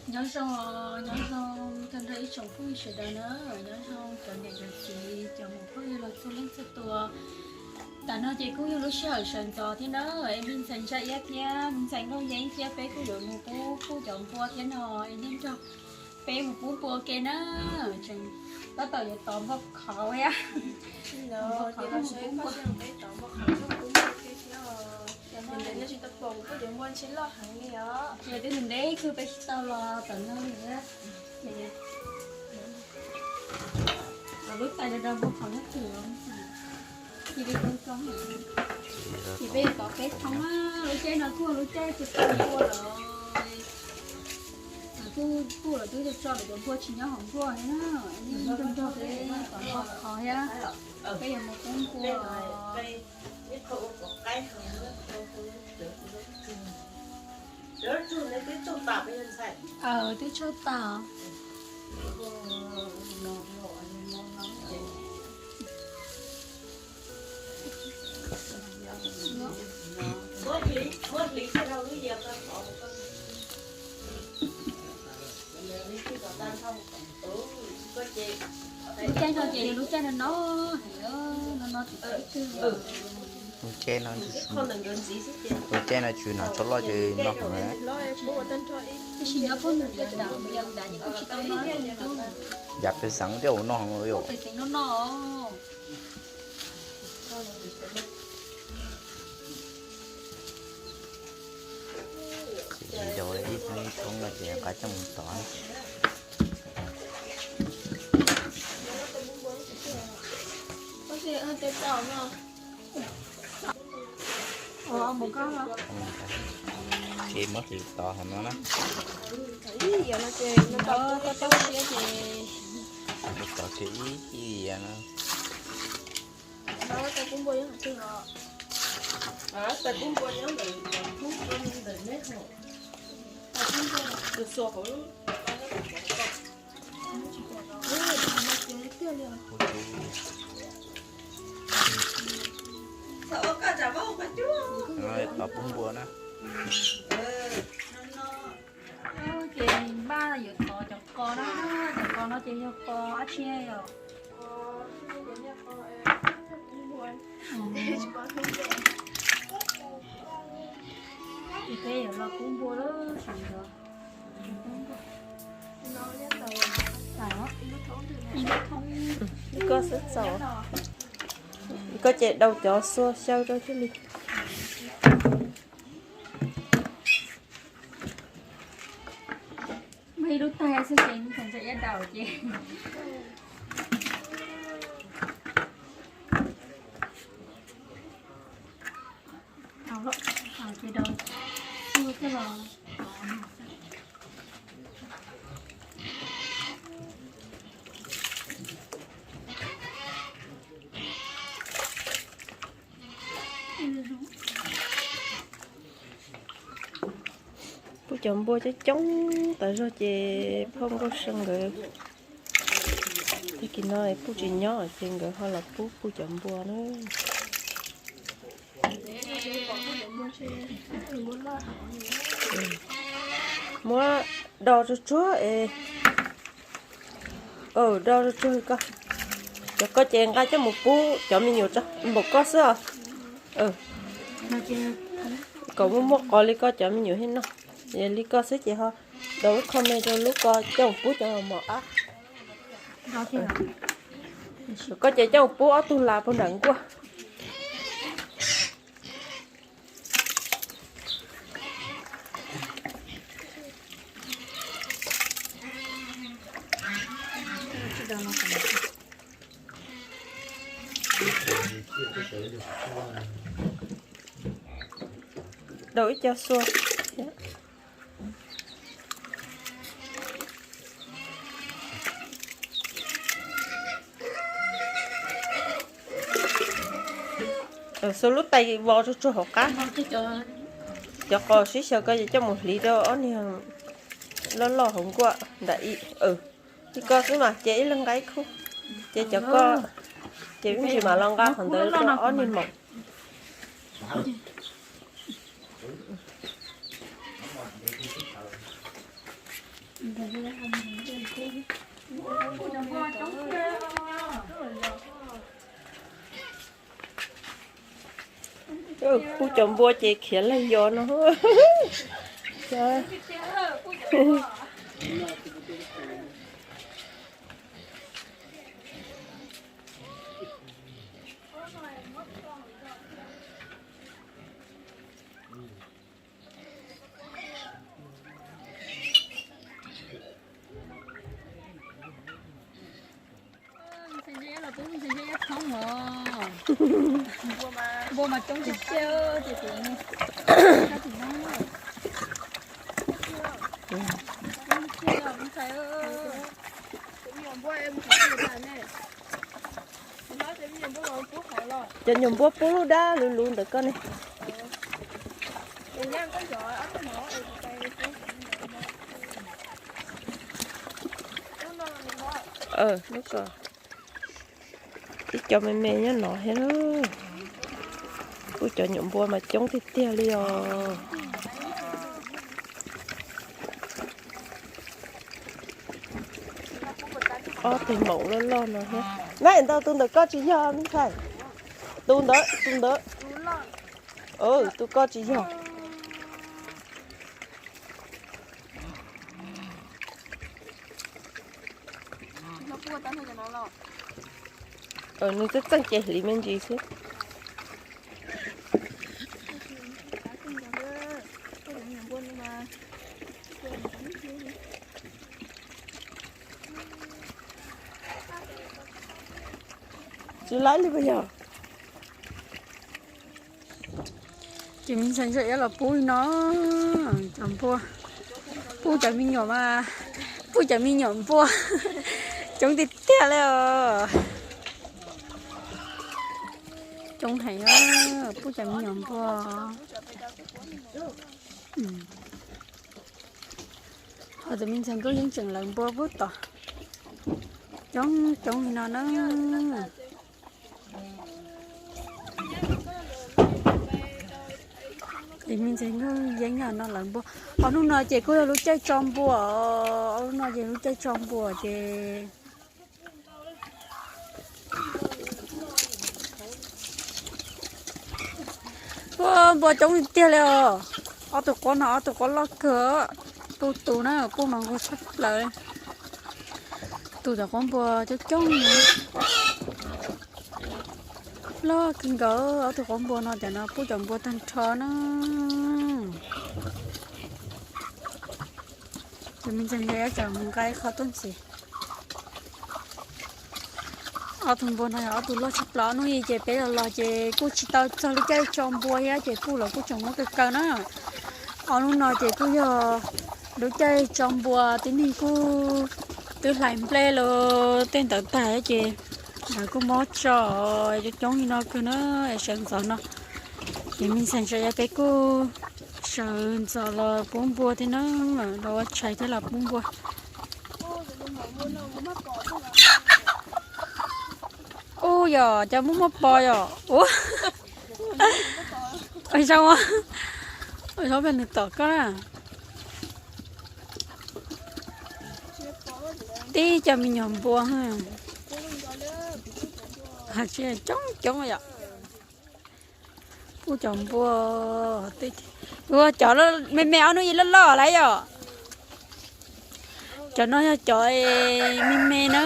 Nyob zoo, nyob zoo tag nrho ib tsoom phooj ywg sawv daws na, nyob zoo cov niam cov txiv cov muam phooj ywg los txhua leej txhua tus. Tam no ces kuj yog lub sij hawm sawv ntxov thiab na, es me ntxhais Ntsa Iab thiab me ntxhais Nkauj Yeeb thiab peb kuj yuav mus pub pub cov npua thiab no, es nej nrog peb mus pub npua ke na. Tseem tab tom yuav tov npua qhauv thiab. Ces twb ntev kawg peb tsis tau los tom no li. Ces lub tais rau npua qhauv nyob twg los, cia li koob koob. Ces peb tov peb thoob na, lub caij no kuj lub caij tsis tau npua lawm. Kuj kuj lawv twb tso lawv cov npua tsis nyob hauv nkuaj thiab na, nrog nrog peb tov npua qhauv thiab, peb yuav mus pub npua. Twb tsauj tas. Lub caij no ces lub caij no no, no no tsis tau ib tug. Lub caij no, lub caij no tsis hnav tsho loj ces no heev. Tab sis nyob pem nram, yog nram ces kuj tsis tau no. Yav pem xeev thiab ua no heev yom. Pem xeev no no. Ces ib thoob ib thoob no ces nqa coj mus tov. Ces muab hliv tov hauv no na. Tov kiag ib ib no. Tov pub npua na. Ces npaj yuav tov cov qos na, cov qos no ces yog qos dab tsi yom? Ces peb yuav los pub npua lawm. Koj ces daus cov xua xyaw rau thiaj li. Muaj ib lub tais xwb ces nws tseem ntshai iab daus ces. Ces daus xua coj los. Pub cov npua coob coob tas zog ces phauj Nkauj See nkawd tag kis no pub tsis nyob ces nkawd ho los pub pub cov npua na. Muab do tsuag tsuag es, do tsuag tsuag koj. Cov koj ces nqa coj mus pub cov me nyuam tso, npaum koj xwb os. Kom muaj muaj qos li koj cov me nyuam thiaj noj. Li koj xwb ces ho do lub qho me rau lub ko coj mus pub cov mos ab. Koj ces coj mus pub ob tug las puag nram nkuaj. Daus ib co xua. Xua lub tais vov tsuag tsuag hauv qab. Cov qos sib xyaw ko ces coj mus hliv rau ob niag loj loj hauv nkuaj nram ib. Li ko xwb mas ces ib leeg nqa ib khub. Ces cov ko ces ib ntsis mam los nqa qhov ntawd rau ob niag maum. Pub cov npua ces khiav laig yos no. Npua mas coob tiag tiag ces kuv Cov nyuam npua pub lub dab luv luv ntawm koj ne. Lub ko, ib co me me nyob no thiab. Kuj cov nyuam npua mas coob tiag tiag li os. Ob tug maum loj loj no thiab. Nab, ntawm tus ntawm koj tsis yog me ntxhais. Tus ntawd, tus ntawd. Tus koj tsis yog. Nws txeeb txeeb ces hliv me ntsis xwb. Tsis laib li puas yog? Ces me ntxhais ntshai iab los pub li no, cov npua, pub cov me nyuam mas, pub cov me nyuam npua coob tiag tiag li os. Coob heev, pub cov me nyuam npua. Ho tus me ntxhais nkauj yeej tseem lawv npua pub tom coob coob li no na. Ces me ntxhais nkauj yeej no lawv npua. Ob hnub no ces kuj yog lub caij tso npua, ob hnub no ces lub caij tso npua ces npua coob tiag li os. Ob tug quab no ob tug quab loj kawg, pub tus na pub mas nquag tshaj plaws. Tus cov quab npua coob coob loj kawg nkaus, ob tug quab npua no cov no pub cov npua tag nrho na. Ces me ntxhais ntshai iab tseem mus nqa ib qho tuaj ntxiv. Ob tug npua no yog ob tug loj tshaj plaws, ob hnub i ces peb los los ces kuj tsis tau txog lub caij tso npua thiab ces kuj los kuj tseem muab kaw kaw na. Ob hnub no ces kuj yog lub caij tso npua, tib neeg kuj twb hlais nplej los tej ntawd tag ces lawv kuj muab tso coob coob li no kawg na. Sawv ntxov no ces me ntxhais ntshai iab peb kuj sawv ntxov los pub npua thiab na, los ua tshais thiab los pub npua. Ub, yog cov muaj muaj pos yom. Ub, zoo, zoo peb nws tom koj na. Tib co me nyuam npua, coob coob yom. Pub cov npua, cov me me ob hnub ib loj loj lawm yom. Cov no yog cov me me na,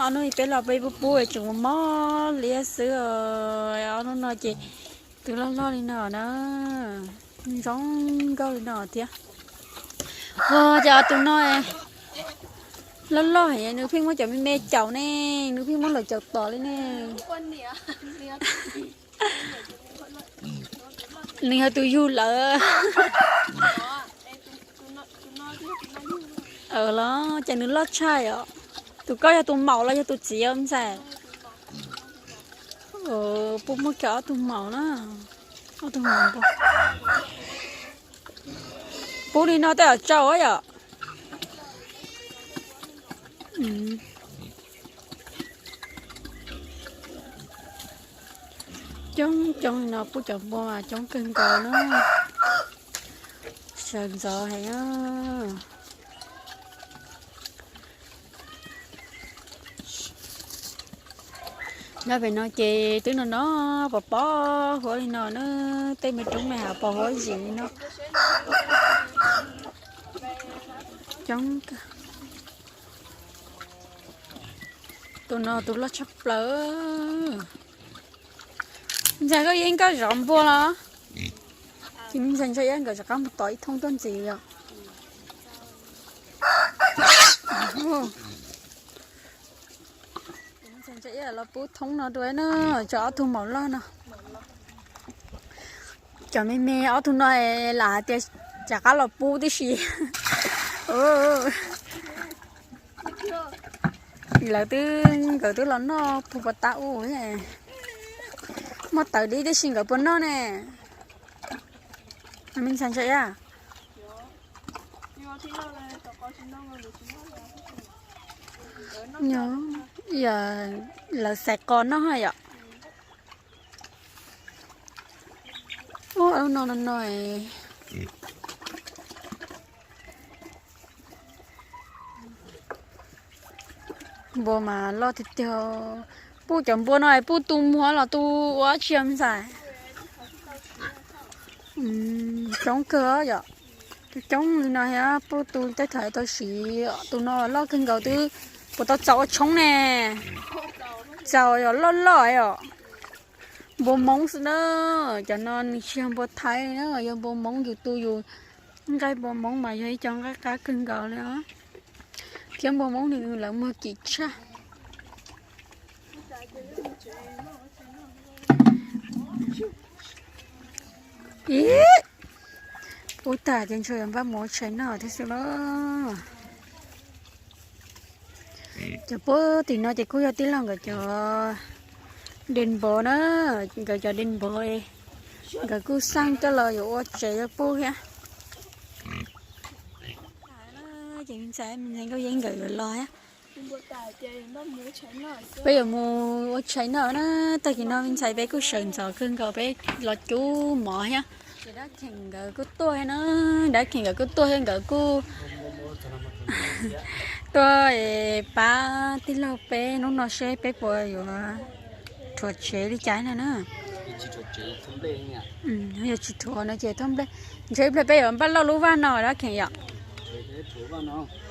ob hnub ib peb los peb pub pub tseem mob liab xwb. Ob hnub no ces twb loj loj li no na, zoo nkauj li no thiab. Ua cas tus no loj loj heev, nws pheej muab cov me me caum ne, nws pheej muab lawv caum tom li ne. Nws yog tus yug lawm. Los ces nws loj tshaj os. Tus koj yog tus maum los yog tus txiv os ntxhais? Pub muab kiag ob tug maum na. Ob tug maum npua. Pub li no tej zaum tsau yom. Coob coob li no pub cov npua mas coob kawg nkaus na. Sawv ntxov heev. Nyob pem no ces twb no no, pos pos huab li no na, tej me roob me hav pos huab zim li no. Coob kawg. Tus no tus loj tshaj plaws. Ntxhais, koj yeej koj zov npua los? Ces me ntxhais ntsa iab nkawd rov qab mus tom ib thoob tuaj ntxiv yom. Ntxhais ntsa iab los pub thoob no dua na, tso ob tug maum loj no. Cov me me ob tug no lam hais tias rov qab los pub tib si. Lawv twb, nkawd twb los noj puag puas tab ub. Muaj tawv dib tib si nkawd puas noj ne? Me ntxhais ntsa iab. Lawv xaiv qos noj yom. Ub, no no no. Npua mas loj tiag tiag. Puj cov npua no es puj tu muag los tu ua dab tsi me ntxhais? Coob kawg yom. Coob coob li no thiab puj tu tej thaum tau siv. Tus no loj kawg nkaus twb puas tau txaus ua tshoob ne. Txaus yom, loj loj yom. Npua Hmoob xwb na. Cov no nws tsis yog npua Thaib na, yog npua Hmoob, yus tu yus nqaij npua Hmoob mas yog ib co nqaij qab kawg nkaus li os. Thiab npua Hmoob nws lawv muag kim tshaj. Ib, ub, tas ces ntshai yuav npaj mus ua tshais noj thiab xwb lauj. Cov puag tim no ces kuj yog tij laug nkawd cov dej npov na, nkawd cov dej npov, nkawd kuj xaj coj los yuav ua tsev ua puj thiab. Ces me ntxhais, me ntxhais Nkauj Yeeb nkawd yuav los thiab. Peb yuav mus ua tshais noj na, tag kis no me ntxhais peb kuj sawv ntxov kawg nkaus, peb los cub mov thiab. Ces dab kheem nkawd kuj tuaj thiab na, dab kheem nkawd kuj tuaj thiab, nkawd kuj tuaj pab tij laug peb hnub no seb peb puas yuav rhuav tsev li cas no na. Yog tsis rhuav no ces thauj nplej, ntshe ib pliag peb yuav npaj loj lub vaj no dab kheem yom.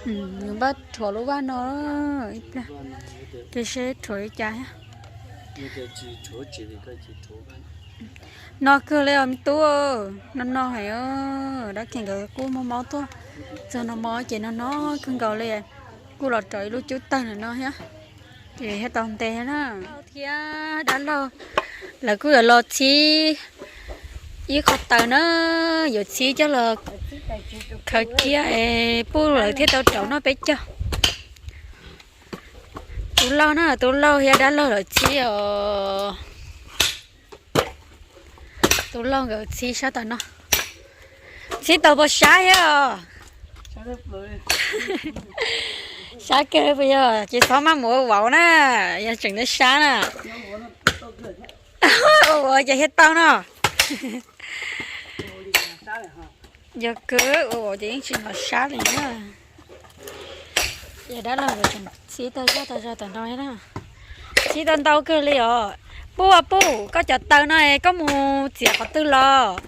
Yuav npaj rhuav lub vaj no ib pliag, ces seb rhuav li cas thiab. No kawg li os me tub, no no heev. Dab kheem nkawd kuj muaj mob tuaj, txog no mob ces no no kawg nkaus li, kuj los rau ib lub cub tawg no thiab. Ces thiaj tau ntev na. Thiab dab laug lawv kuj yuav los txhib ib qho taws na, yuav txhib coj los khaws cia es puj lawv thiaj tau rau noj peb caug. Tus laug na, tus laug thiab dab laug lawv txhib os. Tus laug nkawd txhib sab tom no. Txhib tau puas sab thiab os? Sab kawg puas yog? Ces txhob maj mus ua vauv na, yog tseem ntawd sab na. Ua vauv ces thiaj tau no. Yog kawg, ua vauv ces yeej tsis hnov sab li na. Ces dab laug nkawd tseem txhib tau zog tau zog tom no na. Txhib tau ntau kawg li os. Puj, puj, koj cov taws no koj mus txiav qhov twg los?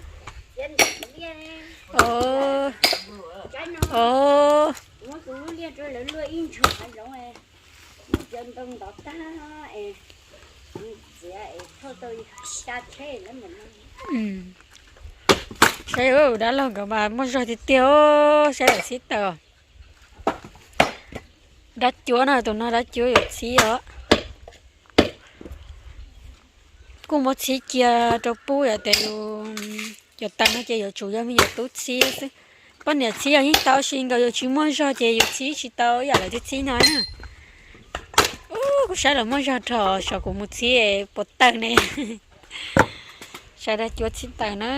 Saib dab laug nkawd mas muaj zog tiag tiag, saib lawv txhib taws. Dab cuab no, tus no dab cuab yuav txhib os. Kuj muab txhib cia rau puj yom, tes yus cov taws no ces yuav tsum yog me nyuam tub txhib xwb. Poj niam txhib yog yeej tau, tab sis nkawd yuav tsis muaj zog ces yus txhib tsis tau ib yam lawv txhib no na. Kuv saib lawv muaj zog rog, saib kuv mus txhib puas tawg ne. Saib dab cuab txhib taws na.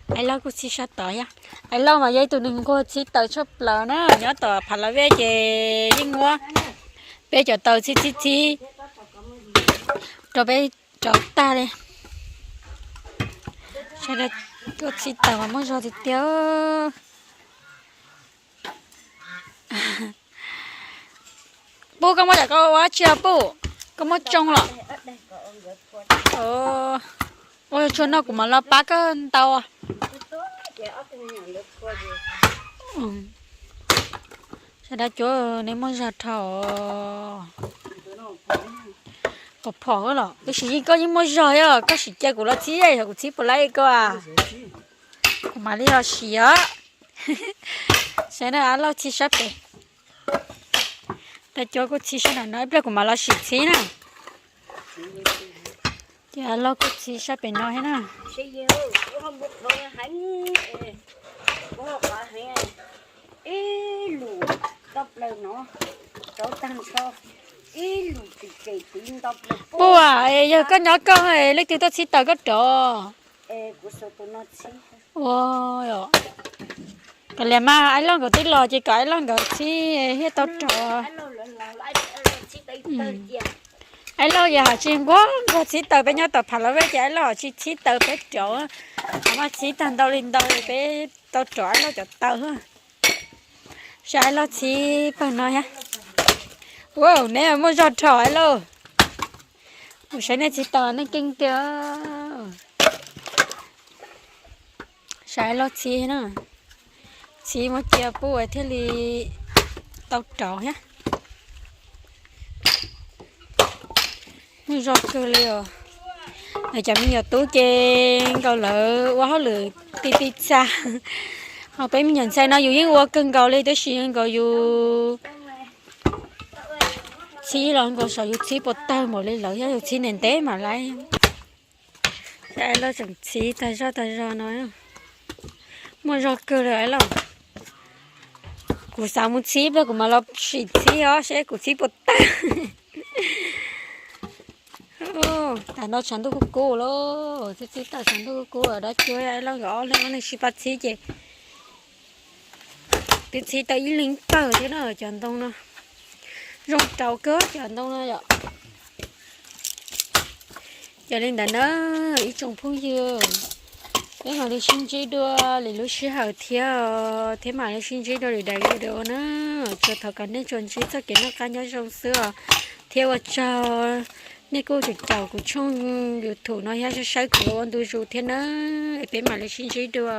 Ais Lauj kuj txhib sab tod thiab. Ais Lauj mas yog ib tug neeg nquag txhib taws tshaj plaws na, nyob tom Phav Las Vej ces yeej muab peb cov taws txhib txhib txhib rau peb rauv tag li. Saib dab cuab txhib taws mas muaj zog tiag tiag. Puj, koj muab cov koj ua dab tsi os Puj? Koj muab tsoo los? Ua tsuag no kuv mam los pab koj ntau. Sawv daws, cuab neb muaj zog dhau. Pom phom los, tab sis yeej koj yeej muaj zog os, koj sim cia kuv los txhib, yog kuv txhib puas laib koj a? Kuv mam li los sim os. Sawv daws, Ab Lauj txhib sab pem. Tab cuab kuj txhib sab nram no, ib pliag kuv mam los sim txhib na. Ces Ab Lauj kuj txhib sab pem no thiab na. Puas, yog koj nyob koj, leej twg tuaj txhib taws koj rov? Ua, kav liam mas, Ab Lauj nkawd twb los ces kom Ab Lauj nkawd txhib thiaj tau rov. Ab Lauj yog hais tsis nquag nquag txhib taws peb nyob tom Phav Las Vej ces Ab Lauj hais tsis txhib taws peb rov. Qhov mas txhib tag ntau li ntau peb tau rov Ab Lauj cov taws. Saib Ab Lauj txhib pawg no thiab. Ua, neb muaj zog dhau Ab Lauj. Kuv saib nej txhib taws nej keej tiag. Saib Ab Lauj txhib na, txhib muab cia puab thiaj li tau rov thiab. Muaj zog kawg li os. Cov me nyuam tub ces nkaus lawv ua hauj lwm ti ti txag. Ho peb me nyuam ntxhais no yus yeej ua kawg nkaus li tab sis nkaus yus txhib los nkaus saum yus txhib puas tawg npaum li lawv, yog yus txhib ntev ntev mam laib. Ab Lauj tseem txhib tag zog tag zog no. Muaj zog kawg li Ab Lauj. Kuv xav mus txhib pliag kuv mam los sim txhib os seb kuv txhib puas tawg. Tam no tshav ntuj kub kub lawm, txhib txhib tau tshav ntuj kub kub lawm, dab tsi Ab Lauj nkawd ob leeg ob leeg sib pab txhib ces twb txhib tau ib leeg tawg thiab na cov ntoo no. Zoo rau kawg cov ntoo no yom. Yog li ntawd na, ib tsoom phooj ywg, peb mam li sib ntsib dua lwm lub sij hawm thiab, thiab mam li sib ntsib dua lwm daim video na. Tsuas thov kom nej tsuas ntsib txoj kev noj qab nyob zoo xwb os, thiab ua tsaug nej kuj caum kuv tshooj YouTube no thiab saib kuv ua ntu zus thiab na. Es peb mam li sib ntsib dua.